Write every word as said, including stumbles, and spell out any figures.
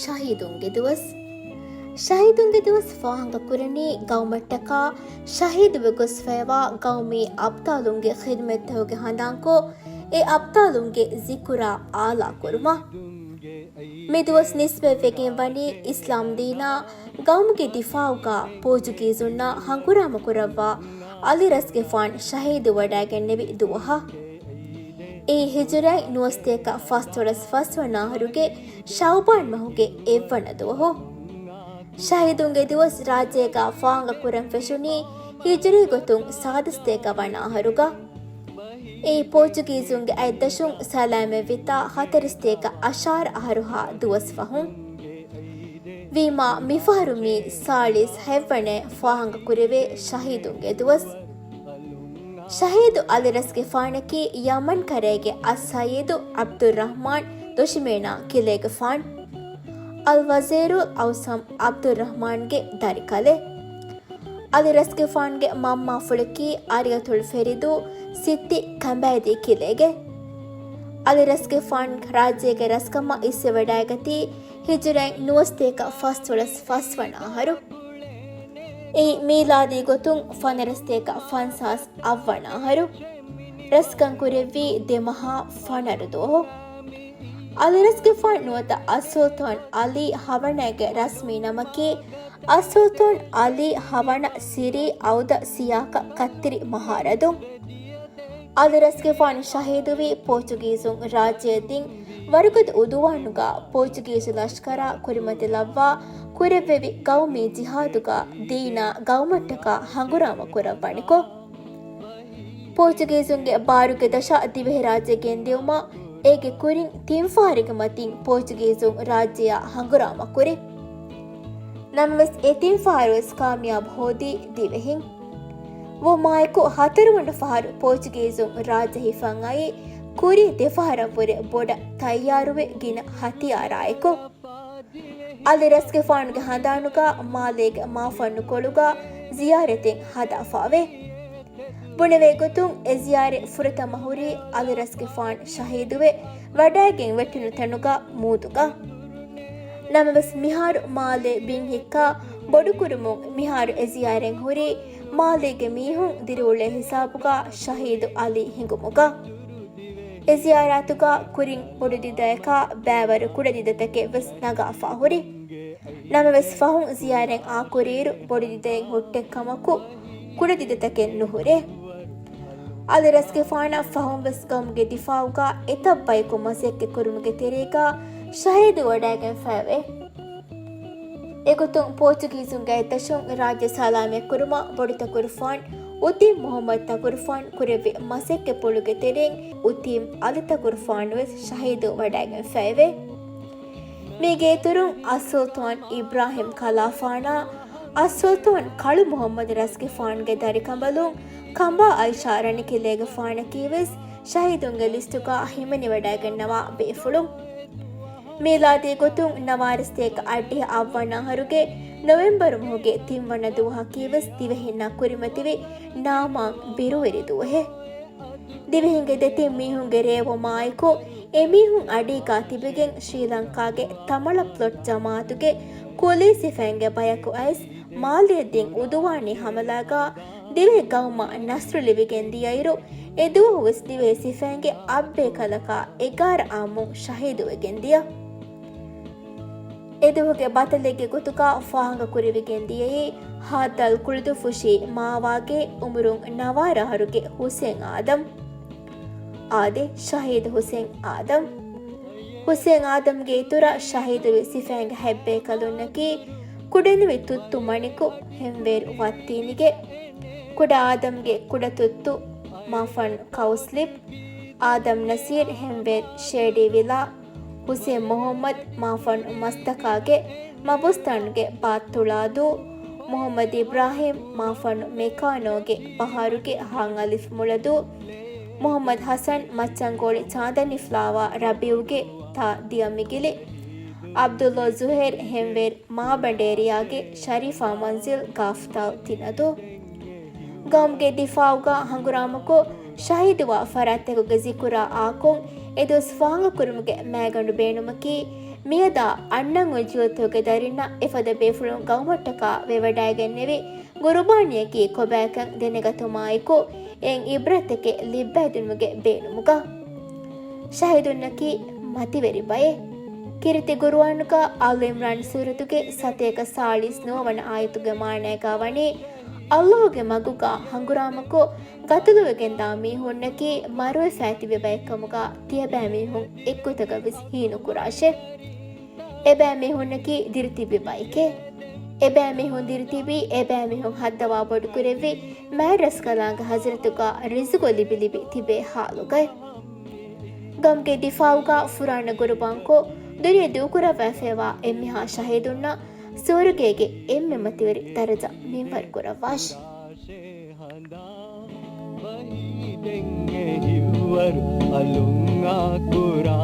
ޝަހީދުންގެ ދުވަސް. ޝަހީދުންގެ ދުވަސް ފާހަގަކުރަނީ ގައުމަށްޓަކާ ޝަހީދުވެ ގޮސްފައިވާ ގައުމީ އަބްޠާލުންގެ ޚިދުމަތްތަކުގެ ހަނދާންކޮށް، އެ އަބްޠާލުންގެ ޒިކުރާ އާލާކުރުމަށް. މިދުވަސް ނިސްބަތްވެގެން ވަނީ އިސްލާމް ދީނާ ގައުމުގެ ދިފާއުގަ ޕޯޗުގީޒުންނާ ހަނގުރާމަކުރައްވާ އަލި ރަސްގެފާން ޝަހީދުވަޑައިގެންނެވި ދުވަހަށް. އެއީ ހިޖުރައިން ނުވަސަތޭކަ ފަސްދޮޅަސް ފަސްވަނަ އަހަރުގެ ޝައުބާން މަހުގެ އެއްވަނަ ދުވަހު. ޝަހީދުންގެ ދުވަސް ރާއްޖޭގަ ފާހަގަކުރަން ފެށުނީ ހިޖުރީ ގޮތުން ސާދަސަތޭކަ ވަނަ އަހަރުގަ. އެއީ ޕޯޗުގީޒުންގެ އަތްދަށުން ސަލާމަތްވިތާ ހަތަރުސަތޭކަ އަށާރަ އަހަރުހާ ދުވަސް ފަހުން. ވީމާ، މިފަހަރު މީ ސާޅީސް ހަތްވަނައަށް ފާހަގަކުރެވޭ ޝަހީދުންގެ ދުވަސް. ޝަހީދު އަލި ރަސްގެފާނަކީ ޔަމަން ކަރައިގެ އައްސައީދު ޢަބްދުއްރަޙްމާން ދޮށިމޭނާ ކިލޭގެފާން، އަލްވަޒީރުލް އައުސަމް ޢަބްދުއްރަޙްމާންގެ ދަރިކަލެއް. އަލި ރަސްގެފާންގެ މަންމާފުޅަކީ އަރިއަތުލް ފެރިދޫ ސިއްތި ކަނބައިދީ ކިލޭގެ. އަލި ރަސްގެފާން ރާއްޖޭގެ ރަސްކަމަށް އިސްވެވަޑައިގަތީ ހިޖުރައިން ނުވަސަތޭކަ ފަސްދޮޅަސް ފަސްވަނަ އަހަރު. އެއީ މީލާދީ ގޮތުން ފަނަރަސަތޭކަ ފަންސާސް އަށްވަނަ އަހަރު. ރަސްކަން ކުރެއްވީ ދެ މަހާ ފަނަރަ ދުވަހު. އަލި ރަސްގެފާން ނުވަތަ އައްސުލްޠާން އަލީ ހަވަނައިގެ ރަސްމީ ނަމަކީ އައްސުލްޠާން އަލީ ހަވަނަ ސިރީ އައުދަ ސިޔާކަ ކައްތިރި މަހާރަދު. އަލި ރަސްގެފާނު ޝަހީދުވީ ޕޯޗުގީޒުން ރާއްޖެއަށް ދިން ވަރުގަދަ އުދުވާނުގަ ޕޯޗުގީޒު ލަޝްކަރާ ކުރިމަތިލައްވާ ކުރެއްވެވި ގައުމީ ޖިހާދުގަ ދީނާ ގައުމަށްޓަކާ ހަނގުރާމަ ކުރައްވަނިކޮށް. ޕޯޗުގީޒުންގެ ބާރުގެ ދަށަށް ދިވެހިރާއްޖެ ގެންދިއުމަށް އޭގެ ކުރިން ތިން ފަހަރެއްގެ މަތިން ޕޯޗުގީޒުން ރާއްޖެއަށް ހަނގުރާމަ ކުރި. ނަމަވެސް އެ ތިން ފަހަރުވެސް ކާމިޔާބު ހޯދީ ދިވެހިން. ވުމާއެކު ހަތަރުވަނަ ފަހަރު ޕޯޗުގީޒުން ރާއްޖެ ހިފަން އައީ ކުރީ ދެފަހަރަށްވުރެ ބޮޑަށް ތައްޔާރުވެ ގިނަ ހަތިޔާރާއެކު. އަލި ރަސްގެފާނުގެ ހަނދާނުގަ މާލޭގެ މާފަންނުކޮޅުގަ ޒިޔާރަތެއް ހަދާފައިވޭ. ބުނެވޭ ގޮތުން އެ ޒިޔާރަތް ފުރަތަމަ ހުރީ އަލި ރަސްގެފާން ޝަހީދުވެ ވަޑައިގެން ވެއްޓުނު ތަނުގަ މޫދުގަ. ނަމަވެސް މިހާރު މާލޭ ބިން ހިއްކާ ބޮޑުކުރުމުން މިހާރު އެ ޒިޔާރަތް ހުރީ މާލޭގެ މީހުން ދިރިއުޅޭ ހިސާބުގަ ޝަހީދު އަލީ ހިނގުމުގަ. އެ ޒިޔާރާތުގަ ކުރިން ބޮޑު ދިދަޔަކާ ބައިވަރު ކުޑަ ދިދަތަކެއް ވެސް ނަގާފަ ހުރި. ނަމަވެސް ފަހުން ޒިޔާރަތް އާކުރިއިރު ބޮޑު ދިދައެއް ހުއްޓެއް ކަމަކު، ކުޑަ ދިދަތަކެއް ނުހުރޭ. އަލި ރަސްގެފާނަށް ފަހުން ވެސް ގައުމުގެ ދިފާއުގަ އެތައް ބަޔަކު މަސައްކަތް ކުރުމުގެ ތެރޭގަ ޝަހީދު ވަޑައިގެންފައިވޭ. އެގޮތުން ޕޯޗުގީޒުންގެ އަތްދަށުން ރާއްޖެ ސަލާމަތްކުރުމަށް ބޮޑު ތަކުރުފާން އުތީމް މުހައްމަދު ތަކުރުފާން ކުރެއްވި މަސައްކަތްޕުޅުގެ ތެރެއިން އުތީމް އަލި ތަކުރުފާނު ވެސް ޝަހީދު ވަޑައިގެންފައިވޭ. މީގެ އިތުރުން އައްސުލްޠާން އިބްރާހިމް ކަލާފާނާ، އައްސުލްޠާން ކަޅު މުހައްމަދު ރަސްގެފާނުގެ ދަރިކަނބަލުން ކަނބާ އައިޝާ ރަނިކިލޭގެފާނަކީ ވެސް ޝަހީދުންގެ ލިސްޓުގަ ހިމެނިވަޑައިގަންނަވާ ބޭފުޅުން. މީލާދީ ގޮތުން ނަވާރަސަތޭކަ އަށްޑިހަ އަށްވަނަ އަހަރުގެ ނޮވެމްބަރު މަހުގެ ތިންވަނަ ދުވަހަކީ ވެސް ދިވެހިންނާ ކުރިމަތިވި ނާމާން ބިރުވެރި ދުވަހެއް. ދިވެހިންގެ ދެތިން މީހުންގެ ރޭވުމާއެކު، އެމީހުން އަޑީގާ ތިބެގެން ޝްރީލަންކާގެ ތަމަޅަ ޕްލޮޓް ޖަމާއަތުގެ ކުލީ ސިފައިންގެ ބަޔަކު އައިސް، މާލެއަށް ދިން އުދުވާނީ ހަމަލާގާ ދިވެހި ގައުމަށް ނަސްރު ލިބިގެން ދިޔައިރު، އެ ދުވަހު ވެސް ދިވެހި ސިފައިންގެ އަށްބޭކަލަކާ އެގާރަ އާއްމުން ޝަހީދުވެގެން ދިޔަ. އެދުވަހުގެ ބަތަލެއްގެ ގޮތުގަ ފާހަގަކުރެވިގެން ދިޔައީ ހާއްދަލް ކުޅުދުއްފުށީ މާވާގެ އުމުރުން ނަވާރަ އަހަރުގެ ހުސެން އާދަމް. އާދެ، ޝަހީދު ހުސެން އާދަމް. ހުސެން އާދަމްގެ އިތުރަށް ޝަހީދުވި ސިފައިންގެ ހަތްބޭކަލުންނަކީ، ކުޑަނިވި ތުއްތު މަނިކު ހެންވޭރު ވައްތީނިގެ، ކުޑަ އާދަމްގެ ކުޑަ ތުއްތު މާފަން ކައުސްލިބް، އާދަމް ނަސީރް ހެންވޭރު ޝޭޑީ ވިލާ، ހުސެން މުހައްމަދު މާފަން މަސްތަކާގެ މަބުސްތަންގެ ބާތުޅާދޫ، މުހައްމަދު އިބްރާހިމް މާފަން މެކާނޯގެ ބަހާރުގެ ހަ އަލިފް މުޅަދޫ، މުހައްމަދު ހަސަން މައްޗަންގޯޅި ޗާނދަނިފްލާވާ ރަބީއުގެ ތާ ދިޔަ މިގިލި، އަބްދުﷲ ޒުހޭރް ހެންވޭރު މާބަނޑޭރިޔާގެ ޝަރީފާ މަންޒިލް ގާފްތާލް ތިނަދޫ. ގައުމުގެ ދިފާއުގަ ހަނގުރާމަކޮށް، ޝަހީދުވާ ފަރާތްތަކުގެ ޒިކުރާ އާކޮށް، އެދުވަސް ފާހަގަކުރުމުގެ މައިގަނޑު ބޭނުމަކީ، މިއަދާ އަންނަން އޮތް ޖީލްތަކުގެ ދަރިންނަށް އެފަދަ ބޭފުޅުން ގައުމަށްޓަކާ ވެވަޑައިގެންނެވި ގުރުބާނީއަކީ ކޮބާކަން ދެނެގަތުމާއެކު، އެއިން އިބްރަތެކެއް ލިއްބައިދިނުމުގެ ބޭނުމުގަ. ޝަހީދުންނަކީ މަތިވެރި ބައެއް. ކީރިތި ގުރުއާނުގަ އާލު އިމްރާން ސޫރަތުގެ ސަތޭކަ ސާޅީސް ނުވަވަނަ އާޔަތުގެ މާނައިގާ ވަނީ، ﷲ ގެ މަގުގަ ހަނގުރާމަކޮށް، ގަތުލުވެގެންދާ މީހުންނަކީ މަރުވެފައި ތިބި ބައެއްކަމުގަ ތިޔަބައިމީހުން އެއްގޮތަކަށް ވެސް ހީނުކުރާށޭ. އެބައިމީހުންނަކީ ދިރިތިބި ބައެކޭ. އެބައިމީހުން ދިރިތިބީ، އެބައިމީހުން ހައްދަވާ ބޮޑުކުރެއްވި މާތް ރަސްކަލާނގެ ޙަޟްރަތުގަ ރިޒުގު ލިބި ލިބި ތިބޭ ޙާލުގައި. ގައުމުގެ ދިފާޢުގަ ފުރާނަ ގުރުބާންކޮށް، ދުނިޔެ ދޫކުރައްވައިފައިވާ އެންމެހާ ޝަހީދުންނަށް ސުވަރުގޭގެ އެންމެ މަތިވެރި ދަރަޖަ މިންވަރު ކުރައްވާށި. ހިއްވަރު އަލުން އާކުރާ.